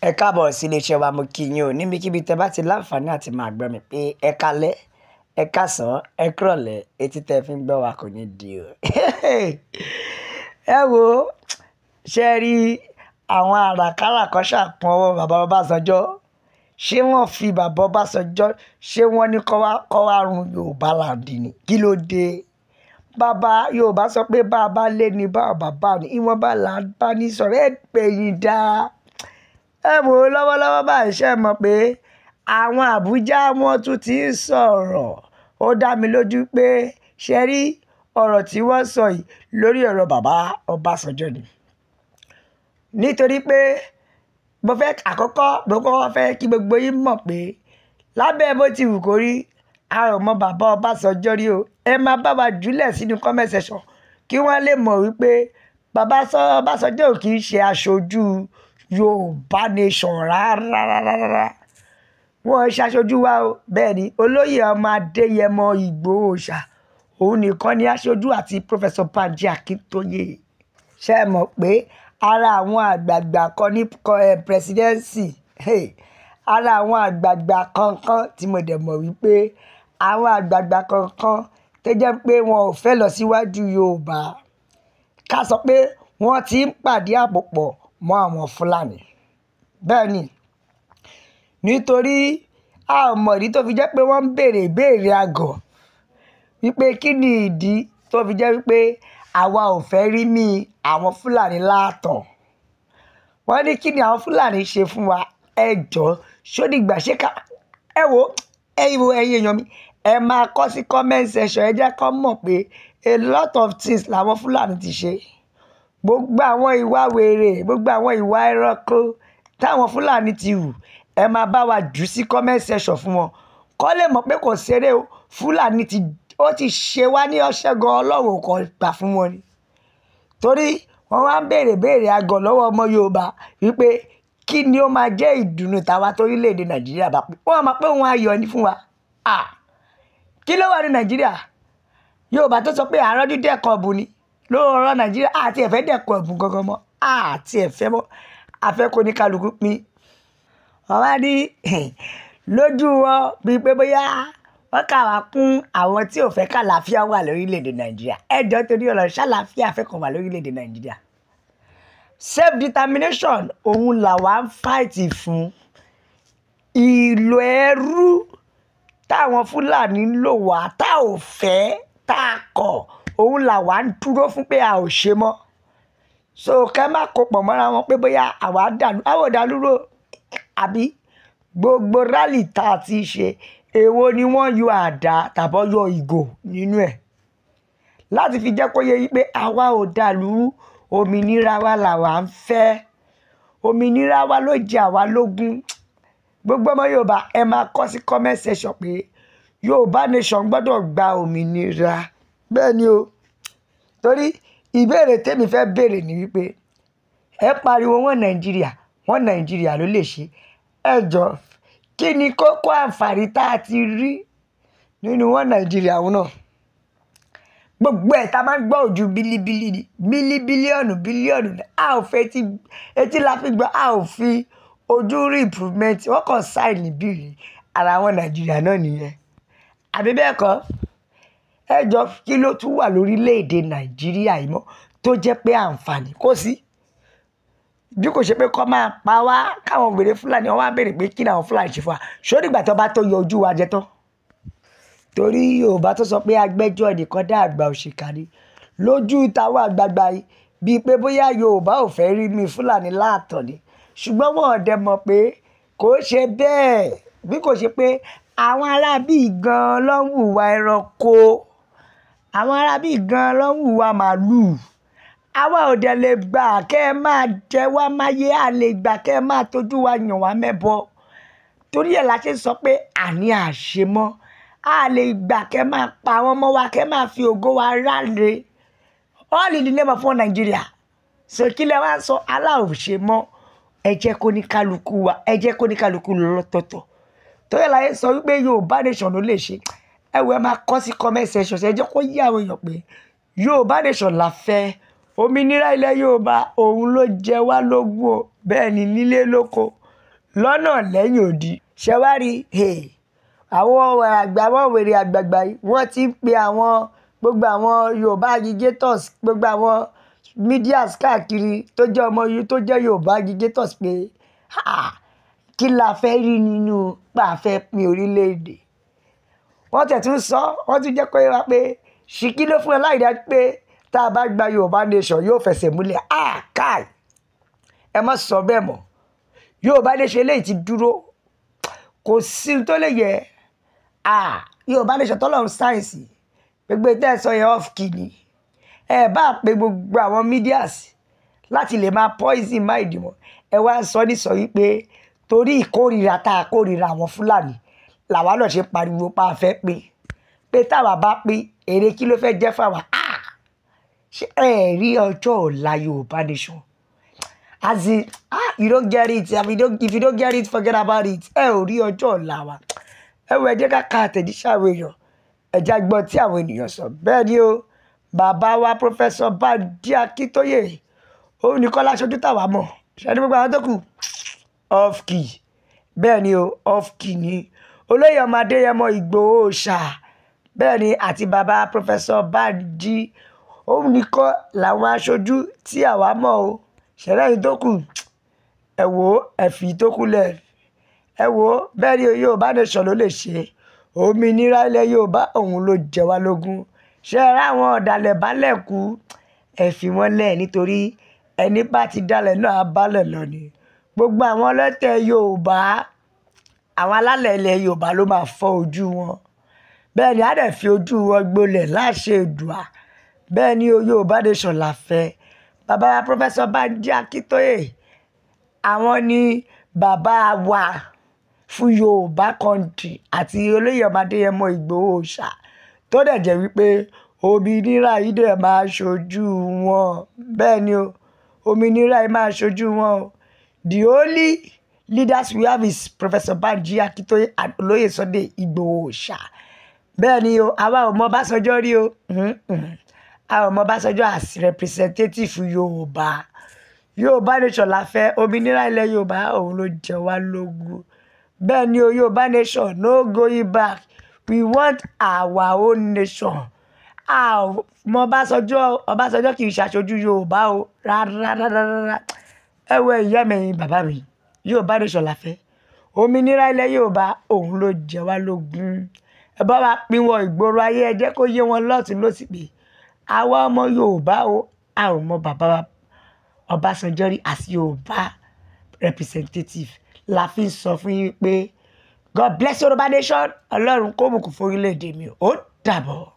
Ẹ káàbọ̀ sí iléeṣẹ́ wa. Mo kí yín o níbikíbi tẹ́ bá ti láǹfààní àti máa gbọ́ mi pé ẹ kálẹ́, ẹ káàsán, ẹ kúrọ̀lẹ́. Etí tẹ́ fi ń gbọ́ wa kò ní di o. Ẹ wo, ṣe rí àwọn àràkàrà kan ṣàpọ̀n ọwọ́ bàbá Ọbásanjọ́? Ṣé wọ́n fi bàbá Ọbásanjọ́, ṣé wọ́n ní kó wá run Yorùbá land ni? Kí ló dé? Bàbá Yorùbá sọ pé bá a bá lé ní bá bàbá ní ìwọ̀nba là ń bá ní sọ̀rọ̀, ẹ pẹ̀yìn dá. Ẹ wò ó, lọ́wọ́lọ́wọ́ báyìí, ṣe mọ̀ pé àwọn Àbújá wọn tún ti ń sọ̀rọ̀? Ó dá mi lójú pé ṣe rí ọ̀rọ̀ tí wọ́n sọ yìí, lórí ọ̀rọ̀ bàbá Ọbásanjọ́ ni. Nítorí pé mo fẹ́ àkọ́kọ́, mo kọ́kọ́ fẹ́ kí gbogbo yín mọ̀ pé lábẹ́ bó ti wù kó rí, a ò mọ bàbá Ọbásanjọ́ rí o. Ẹ máa bá wa jùlẹ̀ sínú comment section kí wọ́n lè mọ̀ wípé bàbá Ọbásanjọ́ ò kì í ṣe aṣojú Yorùbá nation rárá rárá. Wọ́n ṣaṣojú wa o. Bẹ́ẹ̀ ni, olóyè ọmọ Adéyẹmọ Ìgbòho Òòṣà, òun nìkan ni aṣojú, àti Professor Banji Akíntóyè. Ṣé ẹ mọ̀ pé ara àwọn àgbààgbà kan ní presidency, ara àwọn àgbààgbà kankan tí mo dẹ̀ mọ̀ wípé àwọn àgbààgbà kankan tó jẹ́ pé wọn ò fẹ́ lọ síwájú Yorùbá, ká sọ pé wọ́n ti ń pàdé àpò pọ̀ mọ́ àwọn Fúlàní. Bẹ́ẹ̀ ni, nítorí a ò mọ̀ ìdí tó fi jẹ́ pé wọ́n ń béèrè ìbéèrè àgọ̀ wípé kí ni ìdí tó fi jẹ́ wípé àwa ò fẹ́ rí mí àwọn Fúlàní láàtàn. Wọ́n ní kí ni àwọn Fúlàní ṣe fún wa? Ẹ jọ̀ọ́, ṣó dìgbà ṣé ká ẹ wo, ẹ̀yin wo, ẹ̀yin èèyàn mi, ẹ máa kọ sí comment section. Ẹ jẹ́ kó mọ̀ pé a lot of things làwọn Fúlàní ti ṣe. Gbogbo àwọn ìwà wèrè, gbogbo àwọn ìwà ẹranko táwọn Fúlàní ti hù, ẹ máa bá wa jù sí comment section fún wọn kó lè mọ̀ pé kò ṣeré o. Fúlàní ti, ó ti ṣe wá ní ọṣẹ́ gan, Ọlọ́run kò gbà fún wọn ni. Torí wọ́n wá ń béèrè béèrè àgọ̀ lọ́wọ́ ọmọ Yorùbá wípé kí ni ó máa jẹ́ ìdùnnú tàwa torílẹ̀-èdè Nàìjíríà bá pé wọ́n máa pé òun ayọ̀ ni fún wa. Ah, kí ló wà ní Nàìjíríà? Yorùbá tó sọ pé àárọ̀ dídẹ̀kọ̀ ọ̀bùn ni ló rọ Nàìjíríà, àti ẹ̀fẹ́ dẹ̀kọ̀ ọ̀bùn gangan mọ́, àti ẹ̀fẹ́ mọ́ afẹ́ kó ní kálukú pín. Wọ́n wá ní lójú wọn bíi pé bóyá wọ́n kà wá kún àwọn tí ò fẹ́ kàlàáfíà wà lórílẹ̀‐èdè Nàìjíríà. Ẹ jọ̀ọ́, torí ọ̀rọ̀ ṣàlàáfíà fẹ́ kàn wà lórílẹ̀‐èdè Nàìjíríà, self determination òun làwa ń fight fún. Ìlò ẹrú táwọn Fúlàní ń lò wá, tá ò fẹ́, tá a kọ̀, òun làwa ń dúró fún pé a ò ṣe mọ́. So kẹ́ má kó pọ̀ mọ́ra wọn pé bóyá àwa dàlú, àwọn ò dàlú rò. Àbí gbogbo rally tá a ti ṣe, èwo ni wọ́n yọ àdá tàbọ̀ yọ ìgò nínú ẹ̀ láti fi jẹ́ kó yé yí pé àwa ò dàlú? Òmìnira wa làwa ń fẹ́, òmìnira wa ló jẹ àwa lógún. Gbogbo ọmọ Yorùbá, ẹ máa kọ sí comment section pé Yorùbá nation gbọ́dọ̀ gba òmìnira. Bẹ́ẹ̀ ni o, torí ìbéèrè tèmi fẹ́ béèrè ni wípé ẹ pariwo wọn Nàìjíríà, wọn Nàìjíríà ló lè ṣe. Ẹ jọ, kí ni kókó àǹfààní tá a ti rí nínú wọn Nàìjíríà òun náà? Gbogbo ẹ̀ tá a máa ń gbọ́ ojú bílíbílí ni, bílí bílíọ̀nù bílíọ̀nù. A ò fẹ́ etí, etí la fi gbọ́, a ò fi ojú rí improvement. Wọ́n kàn sign bill, ara àwọn Nàìjíríà náà nìyẹn, àbí bẹ́ẹ̀ kọ́? Ẹ jọ, kí ló tún wà lórílẹ̀‐èdè Nàìjíríà yìí mọ́ tó jẹ́ pé àǹfààní kò sí, bí kò ṣe pé kọ́ máa pa wá, káwọn wèrè Fúlàní wọn wá béèrè pé kí ni àwọn Fúlàní ṣe fún wa? Ṣó dìgbà tó bá tó yọ ojú wa jẹ tán? Torí Yorùbá tó sọ pé agbẹ́jọ́ ẹnìkan dá, àgbà òṣìkà ni. Lójú táwọn àgbààgbà yìí, bíi pé bóyá Yorùbá ò fẹ́ rí mi Fúlàní láàtọ̀ ni, ṣùgbọ́n wọn ò dẹ̀ mọ̀ pé kò ṣe bẹ́ẹ̀, bí kò ṣe pé àwọn aráabí gan-an ló ń hùwà ẹranko, àwọn aráabí gan-an ló ń hùwà màlúù. Àwa ò dẹ̀ lè gbà kẹ́ ẹ máa jẹ wá máyé, à lè gbà kẹ́ ẹ máa tójú wa yàn wá mẹ́bọ. Torí ẹ̀ la ṣe ń sọ pé àní àṣemọ́, a lè gbà kẹ́ máa pa àwọn ọmọ wa, kẹ́ máa fi ògo wa ráre, all in the name of one Nigeria. So kí lẹ wá sọ aláòṣe mọ́? Ẹ jẹ́ kó ní kálukú wa, ẹ jẹ́ kó ní kálukú lọ lọ́tọ̀ọ̀tọ̀. Torí ẹ̀ la ṣe sọ wípé Yorùbá nation ló lè ṣe. Ẹ wo, ẹ máa kọ sí comment section. Ẹ jẹ́ kó yé àwọn èèyàn pé Yorùbá nation la fẹ́. Òmìnira ilẹ̀ Yorùbá, òun ló jẹ wá lógún o. Bẹ́ẹ̀ ni, nílé lóko. Lọ́nà lẹ́yìn odi. Ṣé wá rí, àwọn àgbà, àwọn wèrè àgbààgbà yìí, wọ́n ti ń pe àwọn gbogbo àwọn Yorùbá agitators, gbogbo àwọn medias káàkiri tó jẹ́ ọmọ yìí tó jẹ́ Yorùbá agitators pé, "Ah, kí la fẹ́ rí nínú pé a fẹ́ pín orílẹ̀-èdè?" Wọ́n tẹ̀ tún sọ, wọ́n tún jẹ́ kó yé wa pé ṣìkí ló fún ẹ láì dájú pé tá a bá gba Yorùbá nation yóò fẹsẹ̀ múlẹ̀. Ah, káì, ẹ má sọ bẹ́ẹ̀ mọ́. Yorùbá nation eléyìí ti dúró, kò sí ohun tó lè yẹ. Ah, Yorùbá nation tọ́lọ́run sáyẹ̀nsì, gbogbo èyí tẹ́ ẹ sọ yẹn off key ni. Ẹ bá pe gbogbo àwọn medias láti lè máa poison mind wọn. Ẹ wá ń sọ ní sọ wípé torí ìkórìíra tá a kórìíra àwọn Fúlàní làwa náà ṣe pariwo pé a fẹ́ pín. Pé táwa bá pín, èrè kí ló fẹ́ jẹ́ fún àwa? Ah, ṣé ẹ rí ọjọ́ ọ̀la Yorùbá nation? As in, ah, you don't get it. If you don't get it, forget about it. Ẹ ò rí ọjọ́ ọ̀la wa. Ẹ wo, ẹ jẹ́ ká ka àtẹ̀jíṣẹ́ àwọn èèyàn. Ẹ jẹ́ á gbọ́ tí àwọn ènìyàn sọ. Bẹ́ẹ̀ ni o, bàbá wa Professor Banji Akintoye, òun nìkan láṣojú táwa mọ̀. Ṣé ní gbogbo àwọn tó kù? Off key. Bẹ́ẹ̀ ni o, off key ni. Olóyè ọmọ Adéyẹmọ Ìgbòho Òòṣà. Bẹ́ẹ̀ ni, àti bàbá Professor Banji, òun nìkan làwọn aṣojú tí àwa mọ̀ o. Ṣé lẹ́yìn tó kù? Ẹ wò ó, ẹ fi tó kù lẹ̀. Ẹ wò ó, bẹ́ẹ̀ ni o, Yorùbá nation ló lè ṣe. Òmìnira ilẹ̀ Yorùbá òun ló jẹ wá lógún. Ṣé ẹ rí àwọn ọ̀dàlẹ̀ balẹ̀ kú? Ẹ fi wọ́n lẹ̀ nítorí ẹni bá ti dalẹ̀ náà á bálẹ̀ lọ ni. Gbogbo àwọn ọlọ́tẹ̀ Yorùbá, àwọn alálẹ̀ ilẹ̀ Yorùbá ló máa fọ́ ojú wọn. Bẹ́ẹ̀ ni, a dẹ̀ fi ojú wọn gbolẹ̀ láṣẹ Èdùà. Bẹ́ẹ̀ ni o, Yorùbá nation la fẹ́. Bàbá wa Professor Banji Akintoye, àwọn ni bàbá wa fún Yorùbá country àti olóyè ọmọ Adéyẹmọ Ìgbòho Òòṣà tó dẹ̀ jẹ́ wípé òmìnira yìí dẹ̀ máa ṣojú wọn. Bẹ́ẹ̀ ni o, òmìnira yìí máa ṣojú wọn o. The only leaders we have is Professor Banji Akintoye and Olóyè Sunday Ìgbòho Òòṣà. Bẹ́ẹ̀ ni o, àwa ò mọ Ọbásanjọ́ rí o. A ò mọ Ọbásanjọ́ as representative Yorùbá. Yorùbá nation la fẹ́, òmìnira ilẹ̀ Yorùbá òun ló jẹ wá lógún. Bẹ́ẹ̀ ni o, Yorùbá nation, no going back. We want our own nation. A ò mọ Ọbásanjọ́, Ọbásanjọ́ kì í ṣe aṣojú Yorùbá o. Rárá, rárá, rárá. Ẹ wo ìyá mi, ẹ̀yin bàbá mi, Yorùbá nation la fẹ́. Òmìnira ilẹ̀ Yorùbá òun ló jẹ wá lógún. Ẹ bá wa pín wọn ìgboro ayé, ẹ jẹ́ kó yé wọn lọ́tùn lósì pé àwa ọmọ Yorùbá o, a ò mọ bàbá wa Ọbásanjọ́ rí as Yorùbá representative. La fi ń sọ fún yín pé God bless Yorùbá nation. Ọlọ́run kó bùkún fún orílẹ̀-èdè mi. Ó dàbọ̀.